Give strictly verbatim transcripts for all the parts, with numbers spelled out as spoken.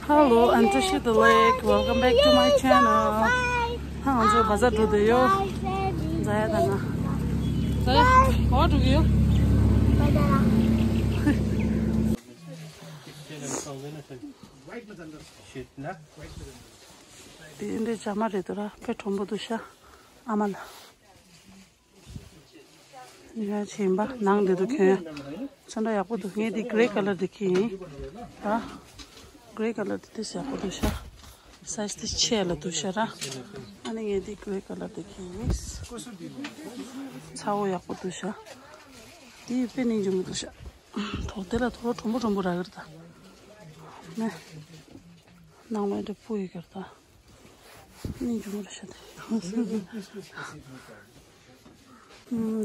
Hello, and this is the lake. Welcome back to my channel. ཧ་ང་ཚོ་བ་ཛར་འགྲོ་བསྡད་ཡོད། ཛ་ཡ་དང་ང་། ཛ་ཡ་ག་པར་འགྲོ་གི་ཡོད། དེ་འདྲའི་བྱ་མ་རེད་འདུག་ར། དཔེ་གྲུང་པོ་འདུག་ཤག་ཨ་མ་ལགས། ཡ་ཆེན་པ་ནང་འདི་དུ་གྱོན། ཚོན་ཁྲ་ཡག་པོ་འདུག་ངས་འདི་grey colour འདི་གྱོན་ཡིན། ད་grey colour འདི་ཏོག་ཙམ་ཡག་པོ་འདུག་ཤག size འདི་ཆེ་ལ་འདུག་ཤག་ར། ཨ་ནི་ངས་འདི་grey colour འདི་གྱོན་ཡིན། ཚ་བོ་ཡག་པོ་འདུག་ཤག་འདི་དཔེ་སྙིང་རྗེ་མོ་འདུག་ཤག་ཐོག་དེ་ལ་ཐོག་གྲུང་པོ་གྲུང་པོ་རག་གི་རེད་ད། ནས་ནང་ལ་འདི་སྤུ་ཡི་གི་རེད་ད། སྙིང་རྗེ་མོ་རེད་ཤག་དེ།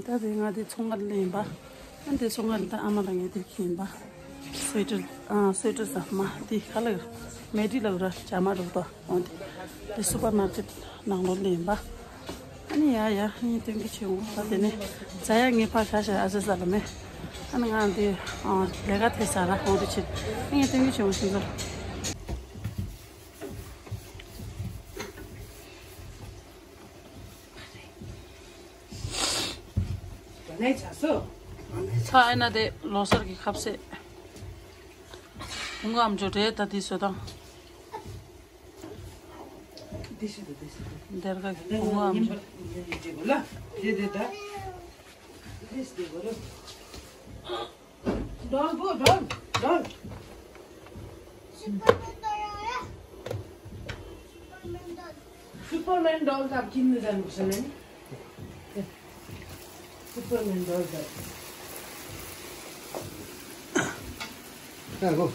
ད་དེ་ང་དེ་ཚོང་ཁང་ལ་ཡིན་པ། ཨ་འདི་ཚོང་ཁང་ལ་ད་ཨ་མ་ལགས་ངས་དེ་གྱོན་པ། སུའི་ཊར། ཨ་སུའི་ཊར་ཟ་མ་དེ་ག་ལ་མེ་ཌི་ལ་ར་བྱ་མ་རུ་ཏོ་འོ་དེ། དེ་སུ་པར་མར་ཀེཊ་ནང་ལོགས་ལ་ཡིན་པ། ཨ་ནི་ཡ་ཡ་ངས་སྟོན་གྱི་བྱེད་འོང་ད་དེ་ནས་ཛ་ཡ་ངས་ཕར་ཤ་ཤ་ཨ་ཅེ་ཟ་ལ་མེ། ཨ་ནི་ང་དེ་ལས་ཀ་དེ་ཟ་ར་འོང་དེ་ཕྱིར་ངས་སྟོན་གྱི་བྱེད་འོང་ཤིང་ཟ། ཚ་ཨེ་ན་དེ་ལོ་གསར་གྱི་ཁ་ཟས། བུ་ངའམ་ཅོ་རེད་ད་དེ་བཟོ་སྟངས། འདེར་ག་གི་བུ་ངའམ་ཅོ། འདོལ་བོ་འདོལ་འདོལ། Superman doll tab kinni dan bu sene? Superman doll tab. Ha, go.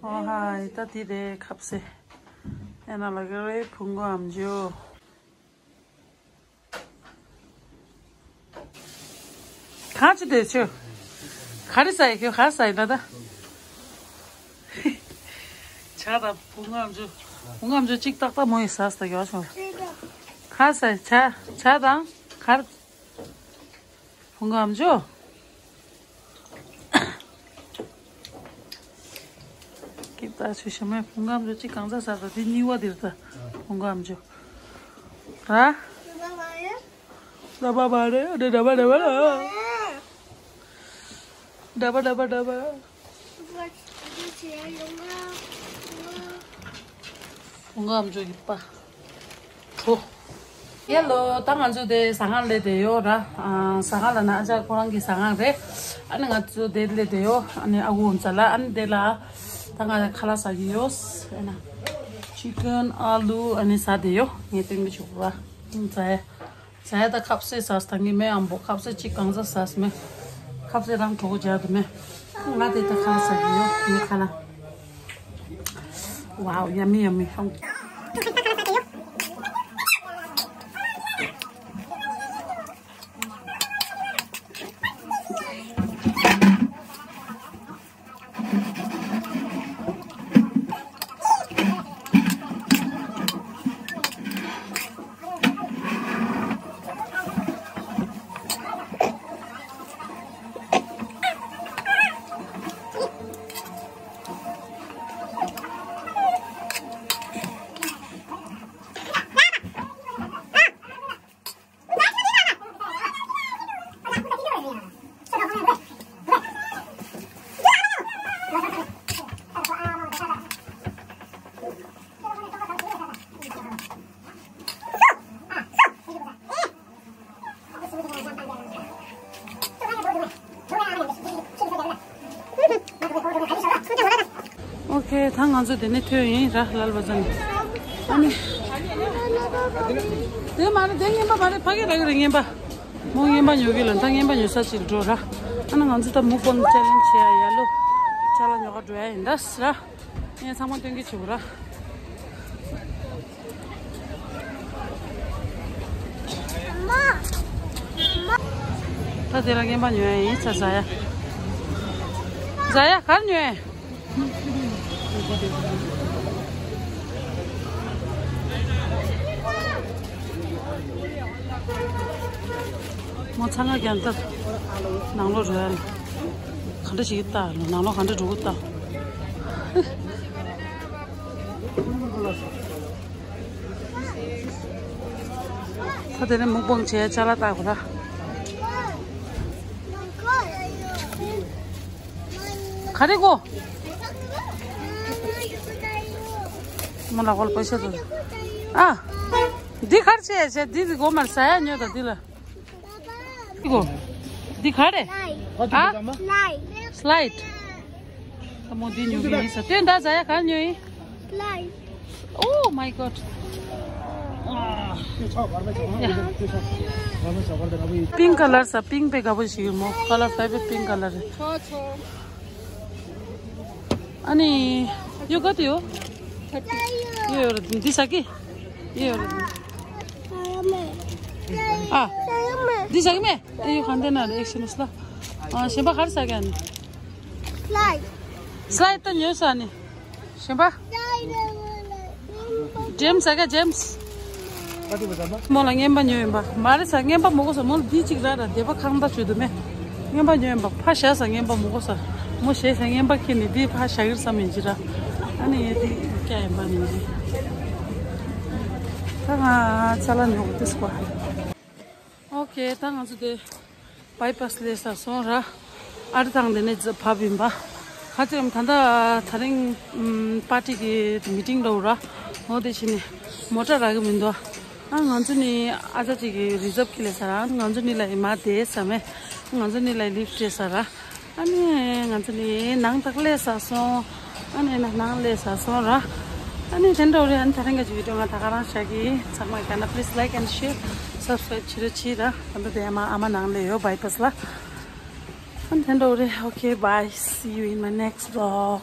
ཨོ་ཧའི་ད་དེ་རེད་ཁ་ཟས། ཨེ་ན་ལ་ག་རེ་བུ་མགོ་ཨམ་ཅོ། གང་ཅི་དེ་ཆོ། ག་རེ་ཟ་ཡི་ཁྱོད་ག་རེ་ཟ་ཡི་ད་ད། ཇ་དང་བུ་མགོ་ཨམ་ཅོ། བུ་མགོ་ཨམ་ཅོ་གཅིག་ཏག་ཏག་མོ་ཡི་ཟ་ས་ཡོད་ཆོ། ག་རེ་ཟ་ཡི་ཇ་ཇ་དང་ག་རེ། བུ་མགོ་ཨམ་ཅོ། ཀིབ་ད་ཆུ་ཤ་མེ་བུ་མགོ་ཨམ་ཅོ་གཅིག་གང་ཟག་ཟག་ད་དེ་གཉིས་པ་དེར་ད་བུ་མགོ་ཨམ་ཅོ། ར། ལ་བ་བ་རེ་རེ་ར་བ་ར་བ་ར། ར་བ་ར་བ་ར་བ། བུ་མགོ་ཨམ་ཅོ་གི་པ། གྲོ། ཡ་ལོ། ད་ང་ཚོ་དེ་ཟ་ཁང་ལས་དེ་ཡོད་ར། ཨ་ཟ་ཁང་ལ་ན་ཨ་ཅག་ཁོ་རང་གི་ཟ་ཁང་རེད། ཨ་ནི་ང་ཚོ་དེ་ལས་དེ་ཡོད། ཨ་ནི་ཨ་ཁུ་འོང་ཙ་ལ་ཨ་ནི་དེ་ལ་ད་ང་ཁ་ལག་ཟ་གི་ཡོད། ཨ་ན་ཅི་ཀན་ཨ་ལུ་ཨ་ནི་ཟ་དེ་ཡོད། ངས་སྟོན་གི་ཆོག་ར། ཨ་ཟ་ཡ། ཟ་ཡ་ད་ཁ་ཟས་ཟ་ས་ད་ངས་མེ་ཨམ་པོ་ཁ་ཟས་གཅིག་གང་ཟ་ཟ་ས་མེ། ཁ་ཟས་རང་གྲོགས་སྦྱར་དུ་མེ། ང་དེ་ད་ཁ་ཟ་གི་ཡོད་ངས་ཁ་ལ། Wow, yummy, yummy. ད་ང་ཚོ་དེ་ནས་ཐོན་ཡིན་ར། ལ་ལ་བ་ཟ་ནས། ཨ་ནི། དེ་མ་རེད། དེ་རྔན་པ་མ་རེད། ཕ་གི་ར་གི་ར་རྔན་པ། མོ་རྔན་པ་ཉོ་གི་ལ། ད་རྔན་པ་ཉོ་ས་ཅིག་འགྲོ་ར། ཨ་ནི་ང་ཚོ་ད་མུག་པང་ཅལ་ལེན་བྱེད་ཡ། ཡ་ལོ། ཅ་ལག་ཉོ་ག་འགྲོ་ཡ་ཡིན་ད་ར། ངས་ཚང་མ་སྟོན་གི་བྱེད་དགོས་ར། ད་དེ་ལ་རྔན་པ་ཉོ་ཡ་ཡིན་ས། ཟ་ཡ། ཟ་ཡ་གར་ཉོ་ཡ། མོ་ཚང་ང་རྒྱན་ལྟར་ནང་ལོགས་འགྲོ་ཡ་ལ། ག་འདྲ་ཞིག་ལྟ་ལ། ནང་ལོགས་ག་འདྲ་འགྲོ་གི་ལྟ། ད་དེ་ནས་མུག་པང་བྱས་ཅ་ལག་ལྟ་དགོས་ར། ག་རེ་གོ། མོ་ལ་གོ་ལ་པོ་ཤ་དུ། ཨ། འདི་གར་བྱས་བྱས། འདི་འདི་གོ་མར་ཟ་ཡ་ཉོ་ད་འདི་ལ། འདི་གོ། འདི་ག་རེ། ཨ། སི་ལའིཌ། ད་མོ་འདི་ཉོ་གི་ཡིན་ས། སྟོན་ད། ཟ་ཡ་གར་ཉོ་ཡིན། Oh my god. Pink color ས། pink དཔེ་དགའ་པོ་ཞིག་ཡོད་མོ། color favorite pink color རེད། ཨ་ནི། you got you? ཡོད་རེད། འདི་ཟ་གི། ཡོད་རེད། ཨ། འདི་ཟ་གི་མེད། ཨེ་ཡོད། གང་དེ་ན་རེ་ཨེག་ཤི་ནས་ལ། ཨ། གཞན་པ་ག་རེ་ཟ་གི་ཨ་ནི། སི་ལའིཌ། སི་ལའིཌ་ད་ཉོས་ས་ནི། གཞན་པ། ཇེམ་སི་ཟ་ག་ཇེམ་སི། མོ་ལ་རྔན་པ་ཉོས་ཡིན་པ། མ་རེད་ས། རྔན་པ་མོ་གོ་ས། མོ་ལ་འདི་གཅིག་ར་ར། དེ་པ་ཁང་ད་བྱོས་དུ་མེད། རྔན་པ་ཉོས་ཡིན་པ། ཕ་ཞག་ས། རྔན་པ་མོ་གོ་ས། མོ་ཞེས་ས་རྔན་པ་ཁྱེར་ནས་འདི་ཕ་ཞག་གིར་བསམ་ཡིན་ཅི་ར། ཨ་ནི་ཡེ་འདི་སྐྱ་ཡིན་པ་ནི་ཅི། ད་ང་ཅ་ལག་ཉོ་གི་ཏིས་པ། ཨོ་ཁེ། ད་ང་ཚོ་དེ་བྷའི་པ་སི་སླེབས་ས་སོང་ར། ཨ་རི་ཐང་དེ་ནས་བབས་ཡིན་པ། ཁ་ཅིག་ད་ལྟ་དེ་རིང་པར་ཊི་གི་མི་ཊིང་འགྲོ་ར། འོ་དེ་བྱས་ནས་མོ་ཊ་རག་གི་མི་འདུག་ཨ། ང་ཚོ་ནི་ཨ་ཅག་ཅིག་གི་རི་ཛབ་ཁི་ལས་ས་ར། ང་ཚོ་ནི་ལ་ཡི་མ་དེ་ས་མེ། ང་ཚོ་ནི་ལ་ཡི་ལིབ་སྤྲད་ས་ར། ཨ་ནི་ང་ཚོ་ནི་ནང་དག་ལས་ས་སོང་། ཨ་ནི་ན་ནང་ལས་ས་སོང་ར། ཨ་ནི་དེ་འདྲ་རེད། ཨ་ནི་དེ་རིང་གི་བི་ཌི་ཡོ་ང་ད་ག་རང་བཞག་གི། ཚང་མ་ག་ན་please like and share, subscribe བྱེད་རོགས་བྱེད་ར། ད་ལྟ་དེ་ཨ་མ་ཨ་མ་ནང་ལས་ཡོད་བྷའི་པ་སི་ལ། ཨ་ནི་དེ་འདྲ་རེད། Okay, bye, see you in my next vlog.